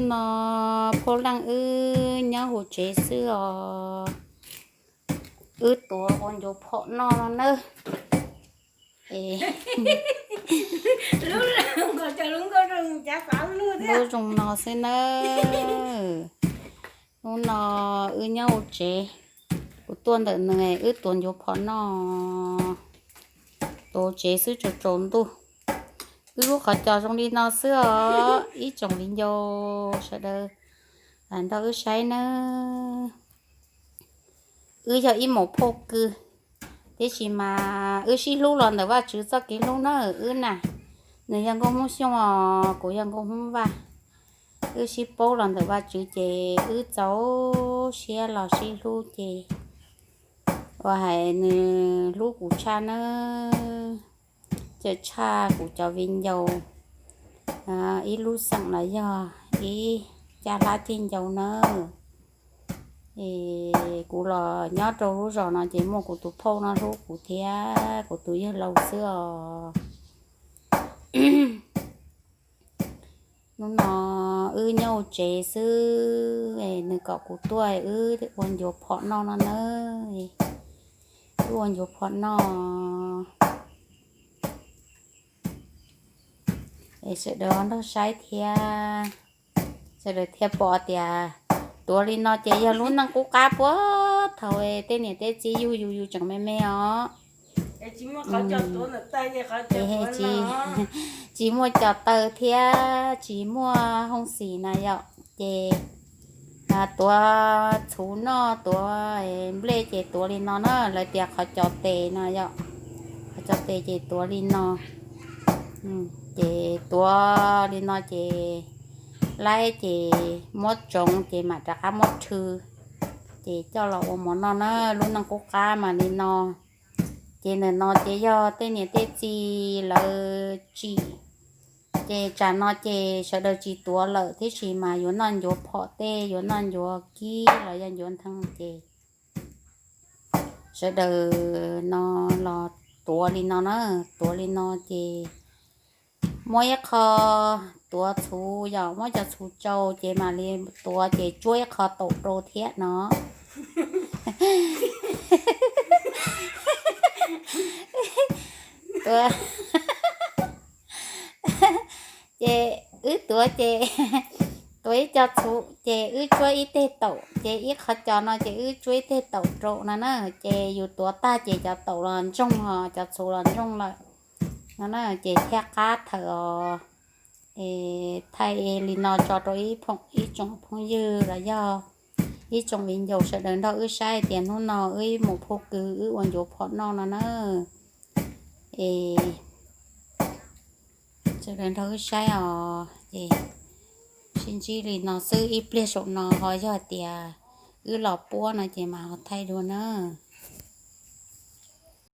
Hnub no Phauj Leej wb nyob hauv tsev xwb os, wb tuav ua ncuav phom noj no nawb. Lub zoo no xwb nawb. Hnub no wb nyob hauv tsev, kuv tuaj ntawm nws wb tuav ncuav phom noj. Tuav tsev xwb tsaus tsaus ntuj. Wb lub qhov cos zoo li no xwb os ib tsoom viv ncaus sawv daws, nrog wb saib nawb. Wb yog ib muam phauj kws, tiam sis mas wb sib hlub los ntawm Vajtswv txoj kev hlub na wb na. Nws yog Nkauj Hmoob Xyooj os, kuv yog Nkauj Hmoob Vaj. Wb sib paub los ntawm Vajtswv ces wb txaus siab los sib hlub ces ua hais nws hlub kuv tshaj nawb. Cawm tshaj kuv cov viv ncaus ib lub xeem los yog ib caj hlab ceg ncaus nawb. Es kuv los nyob rau lub zos no ces muaj kuv tus phauj no hlub kuv thiab kuv tus yawg laus xwb os. Hnub no wb nyob hauv tsev xwb, nws kom kuv tuaj wb ua ncuav phom noj no nawb. Wb ua ncuav phom noj es sawv daws nrog saib thiab. Sawv daws thiaj pom tias tuav li no ces yog lub neej qub qab puag thaum tej niam tej txiv yug yus yus tseem me me os. Tsis muaj cov taw thiab tsis muaj hooj xim na yom, ces tuav txhuv noj tuav nplej ces tuav li no na, lawv tias qhov cos tes no yom. Qhov cos tes ces tuav li no. Ces tuav li no ces laib ces muab tsoov ces mam rov qab muab rhw, ces coj los ua mov noj na. Lub neej qub qab mas li no. Ces ntawm no ces yog tej niam tej txiv lawv tsim, ces tsam no ces sawv daws tsis tuav lawm tiam sis mas yuav noj ncuav phom tej, yuav noj ncuav kib los yog ncuav nthee ces sawv daws no los tuav li no na. Tuav li no ces muab ib qho tuav txhuv yom, muab cov txhuv tsau ces mam li tuav ces tsuab ib qho taum rau thiab no. Tuav ces wb tuav ces tuav ib co txhuv ces wb tsuab ib teg taum, ces ib qho cos no ces wb tsuab ib teg taum rau no na. Ces yus tuav tag ces cov taum los ntsoog os, cov txhuv los ntsoog lawm no na, ces thiaj qab thawm os. Es thaij li no tso rau ib tsoom phooj ywg los yog ib tsoom viv ncaus sawv daws nrog wb saib tias hnub no wb ib muam phauj kws wb ua ncuav phom noj no na. Es sawv daws nrog wb saib os. Ces sib ntsib li no xwb, ib pliag saum no ho yog tias wb los puab no ces mam ho thaij dua na.